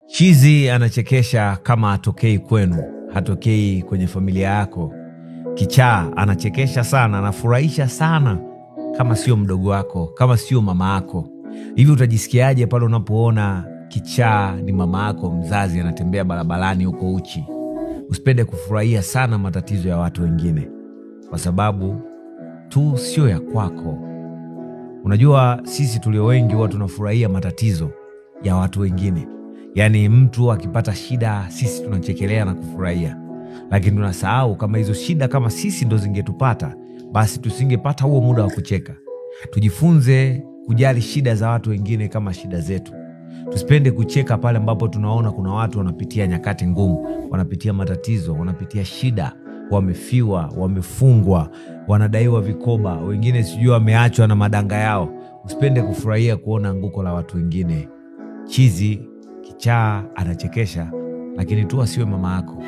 Chizi anachekesha kama hatokei kwenu, hatokei kwenye familia yako. Kichaa anachekesha sana, anafurahisha sana kama sio mdogo wako, kama sio mama yako. Hivi utajisikiaje pale unapoona kichaa ni mama yako mzazi anatembea barabarani huko uchi? Usipende kufurahia sana matatizo ya watu wengine, kwa sababu tu sio ya kwako. Unajua, sisi tulio wengi huwa tunafurahia matatizo ya watu wengine. Yaani mtu akipata shida sisi tunachekelea na kufurahia, lakini tunasahau kama hizo shida kama sisi ndo zingetupata basi tusingepata huo muda wa kucheka. Tujifunze kujali shida za watu wengine kama shida zetu. Tusipende kucheka pale ambapo tunaona kuna watu wanapitia nyakati ngumu, wanapitia matatizo, wanapitia shida, wamefiwa, wamefungwa, wanadaiwa vikoba, wengine sijui wameachwa na madanga yao. Usipende kufurahia kuona anguko la watu wengine. Chizi, kichaa anachekesha, lakini tu asiwe mama yako.